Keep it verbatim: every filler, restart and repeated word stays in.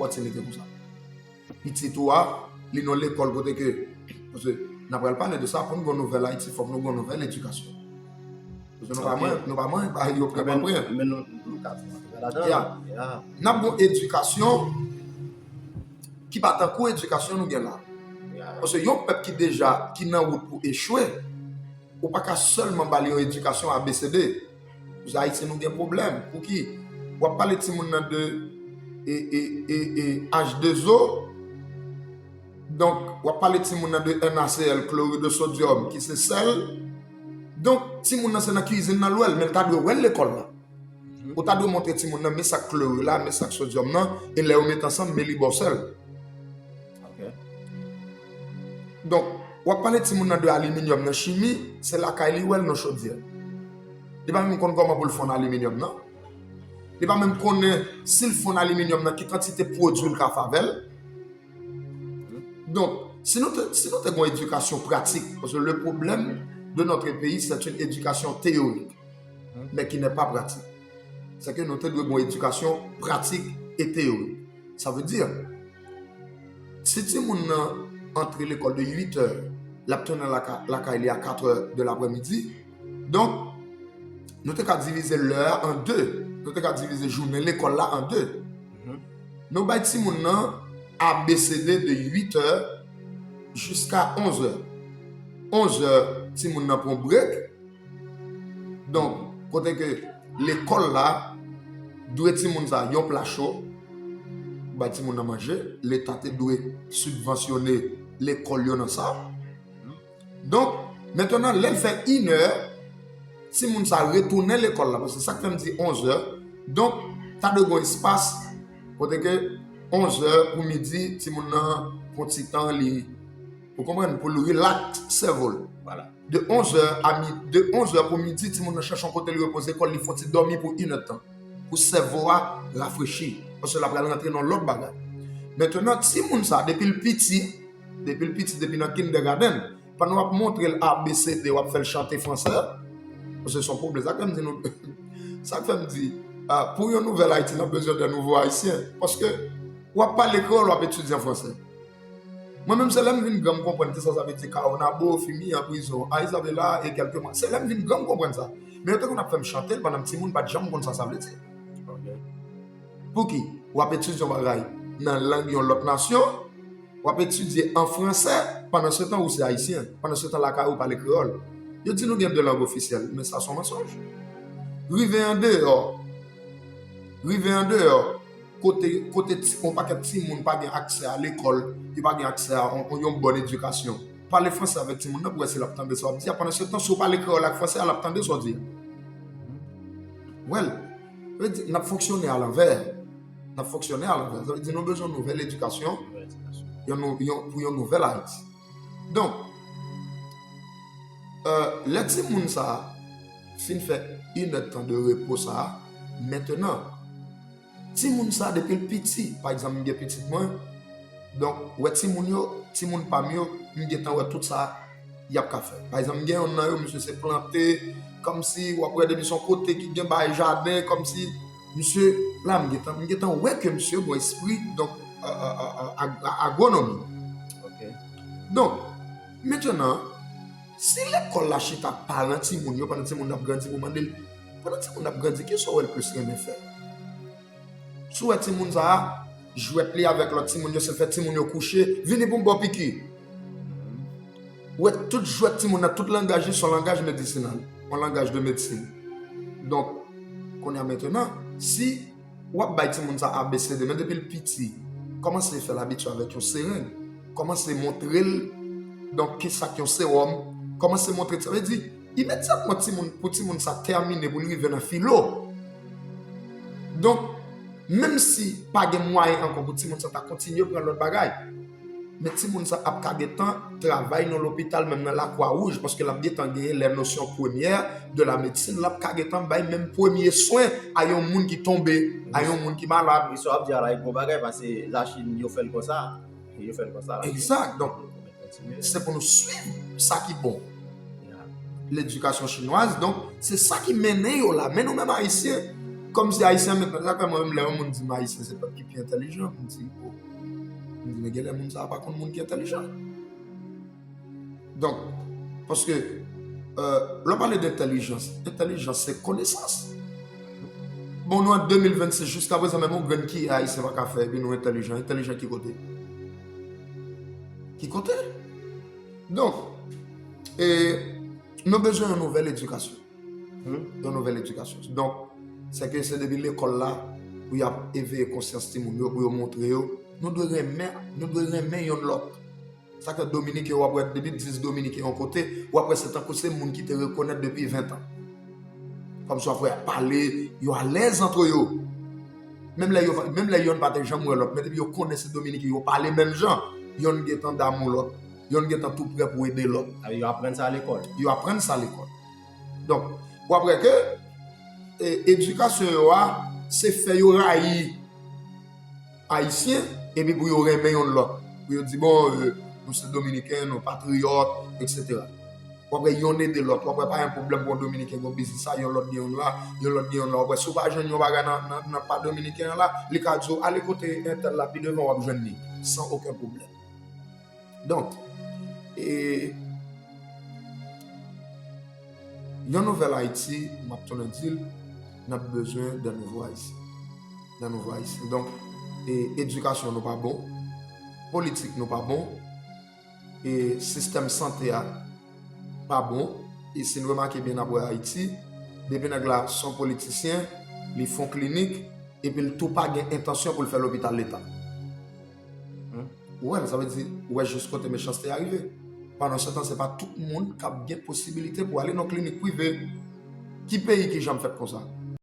opòtinite konsa. Pitit ou a, li nan lekòl kote ke, paske n ap pral pale de sa, pou n gen nouvèl Ayiti, fòk nou gen nouvèl edikasyon. Paske nou pa mwen, nou pa mwen, ba yo pran pa pran. Men nou, nou ka antre ladan. N ap gen edikasyon ki pa tankou edikasyon nou gen la. Paske yon pèp ki deja, ki nan wout pou echwe, ou pa ka sèlman ba li yon edikasyon A B C D. Paske Ayiti nou gen pwoblèm. Pouki? W ap pale timoun nan de e, e, e, e, H de O. Donk, w ap pale timoun nan de N A C L, chlorure de sodium, ki se sèl. Donk, timoun nan se nan kizin nan l wè l, men l ta dwe wè l lekòl la. Ou ta dwe montre timoun nan, men sa k klore la, men sa k sodyòm nan, e lè yo met ansanm, men li ba w sèl. Donk, w ap pale timoun nan de aliminyòm nan chimi, se lakay li wè l nan chodyè. Li pa menm konn kòman pou l fonn aliminyòm nan. Li pa menm konnen si l fonn aliminyòm nan, ki kantite pwodui l ka fè avè l. Donk, si nou te, si nou te gen yon edikasyon pratik, paske le problème de notre pays, c'est une éducation théorique, mais qui n'est pas pratique. Se ke nou te dwe gen yon edikasyon pratik e teyorik. Sa vle di, si timoun nan antre lekòl de uit è, l ap tounen laka-, lakay li a kat è de laprèmidi. Donk, nou te ka divize lè a an de. Nou te ka divize jounen lekòl la an de. Nou bay timoun nan A B C D de uit è jiska onz è. Onz è, timoun nan pran brek. Donk, kote ke lekòl la dwe timoun sa yon pla cho, bay timoun nan manje, leta te dwe sibvansyone lekòl yo nan sa. Donk, mentenan, lè l fè inè, timoun sa retounen lekòl la, paske sa k fè m di onz è, donk, ta dwe gen yon espas kote ke onz è pou midi, timoun nan pran ti tan li, ou konprann, pou l rilaks sèvo l. De onz è a mi-, de onz è pou midi, timoun nan chèche yon kote li repoze kò l, li fè yon ti dòmi pou inèdtan, pou sèvo a rafrechi, paske l ap pral rantre nan lòt bagay. Mentenan, timoun sa, depi l piti, depi l piti, depi nan kindergarten, pandan w ap montre l A B C D, w ap fè l chante fransè, paske se yon pwoblèm. Sa k fè m di nou, sa k fè m di, ah, pou yon nouvèl Ayiti, n ap bezwen de nouvo Ayisyen. Paske w ap pale kreyòl, w ap etidye an fransè. Mwen menm, se lè m vin gran, m konprann kisa sa vle di Caonabo, Fimi an prizon, a Isabela e kèlke mwa. Se lè m vin gran, m konprann sa. Men yo te konn ap fè m chante l pandan m timoun, m pa t janm konn sa sa vle di. Pouki? W ap etidye yon bagay nan lang yon lòt nasyon, w ap etidye an fransè, pandansetan ou se ayisyen, pandansetan lakay ou pale kreyòl. Yo di nou gen de lang ofisyèl, men sa se yon mansonj. Rive andeyò, rive andeyò, kote, kote ti, yon pakèt timoun pa gen aksè a lekòl, yo pa gen aksè a yon, yon bòn edikasyon. Pale fransè avèk timoun nan pou wè si l ap tande sa w ap di a. Pandansetan, si w pale kreyòl ak fransè a, l ap tande sa w di a. Well, sa vle di, n ap fonksyone alanvè. N ap fonksyone alanvè. Sa vle di, nou bezwen yon nouvèl edikasyon, yon nou-, yon, pou yon nouvèl Ayiti. Donk, euh, lè timoun sa a fin fè inèdtan de repo sa a, mentenan, timoun sa, depi l piti, pa egzanp, m gen pitit mwen, donk, wè timoun yo, timoun pa m yo, m gentan wè tout sa y ap ka fè. Pa egzanp, m gen yonn nan yo, misye se plante, kòmsi w ap wè depi se yon kote ki gen bay jaden, kòmsi misye, la, m gentan, m gentan wè ke misye gen espri, donk, a, a, a, a, a, agwonomi. Donk, mentenan, si lekòl la chita ak paran timoun yo, pandan timoun nan ap grandi, pou mande l, pandan timoun nan ap grandi, kisa w wè l plis renmen fè? Si w wè timoun sa a, jwèt li avèk lòt timoun yo, se fè timoun yo kouche, vini pou m ba w piki. Ou wè tout jwèt timoun nan, tout langaj li, se yon langaj medisinal, yon langaj de medsin. Donk, kounye a mentenan, si w ap bay timoun sa A B C D, men depi l piti, kòmanse fè l abitye avèk yon sereng, kòmanse montre l, donk, kisa k yon sewòm, kòmanse montre, sa vle di, imedyatman timoun, pou timoun sa tèmine, pou l rive nan filo. Donk, menm si pa gen mwayen ankò pou timoun sa ta kontinye pran lòt bagay, men timoun sa ap ka gentan travay nan lopital, menm nan Lakwa Wouj, paske l ap gentan genyen les notions premières de la médecine, l ap ka gentan bay menm premye swen a yon moun ki tonbe, a yon moun ki malad. Wi, sa w ap di a la, e bon bagay, paske Lachin, yo fè l konsa. Yo fè l konsa, Lachin. Egzak. Donk, se pou nou swiv sa ki bon. Ledikasyon chinwaz, donk, se sa ki mennen yo la. Men nou menm Ayisyen, Kòmsi Ayisyen menm, sa fè mwen menm lè yon moun di m Ayisyen se pèp ki pi entèlijan, m di, oh. M di, men genlè moun sa a pa konn moun ki entèlijan. Donk, paske, euh, lè w pale d entèlijans, entèlijans se konesans. Bon, nou an de mil vennsis, jiska prezan, menm yon grenn kiye Ayisyen pa ka fè, epi nou entèlijan. Entèlijan ki kote? Ki kote? Donk, e, nou bezwen yon nouvèl edikasyon. Hmm? Yon nouvèl edikasyon. Donk, se ke se depi lekòl la, pou y ap eveye konsyans timoun yo, pou yo montre yo, nou dwe renmen, nou dwe renmen yonn lòt. Sa ke Dominiken, w ap wè depi dis Dominiken yon kote, w ap wè se tankou se moun ki te rekonèt depi ven tan. Kòmsi w ap wè y ap pale, yo alèz antre yo. Menm lè yo, menm lè yonn pa te janm wè lòt, men depi yo konnen se Dominiken, yo pale menm jan, yonn gentan damou lòt, yonn gentan tou prè pou ede lòt. Sa vle di yo aprann sa lekòl. Yo aprann sa lekòl. Donk, w ap wè ke e, edikasyon yo a, se fè yo rayi Ayisyen, epi pou yo renmen yonn lòt. Pou yo di, bon, e, nou se Dominiken, nou patriyòt, etsetera. W ap wè yonn ede lòt, w ap wè pa gen pwoblèm pou yon Dominiken gen yon biznis la, yon lòt gen yonn la, yon lòt gen yonn la. W ap wè si w pa jwenn yon bagay nan, nan, nan pa Dominiken an la, li ka di w, ale kote entèl la pi devan, w ap jwenn li, san okenn pwoblèm. Donk, e, yon nouvèl Ayiti, m ap tounen di l, n ap bezwen de nouvo Ayisyen. De nouvo Ayisyen. Donk, e, edikasyon nou pa bon, politik nou pa bon, e, sistèm sante a pa bon. E si n remake byen n ap wè Ayiti, depi nèg la se yon politisyen, li fè yon klinik, epi l tou pa gen entansyon pou l fè lopital leta. Ou wè l, sa vle di, ou wè jis kote mechanste a rive. Pandan se tan, se pa tout moun k ap gen posibilite pou ale nan klinik prive. Ki peyi ki janm fèt konsa?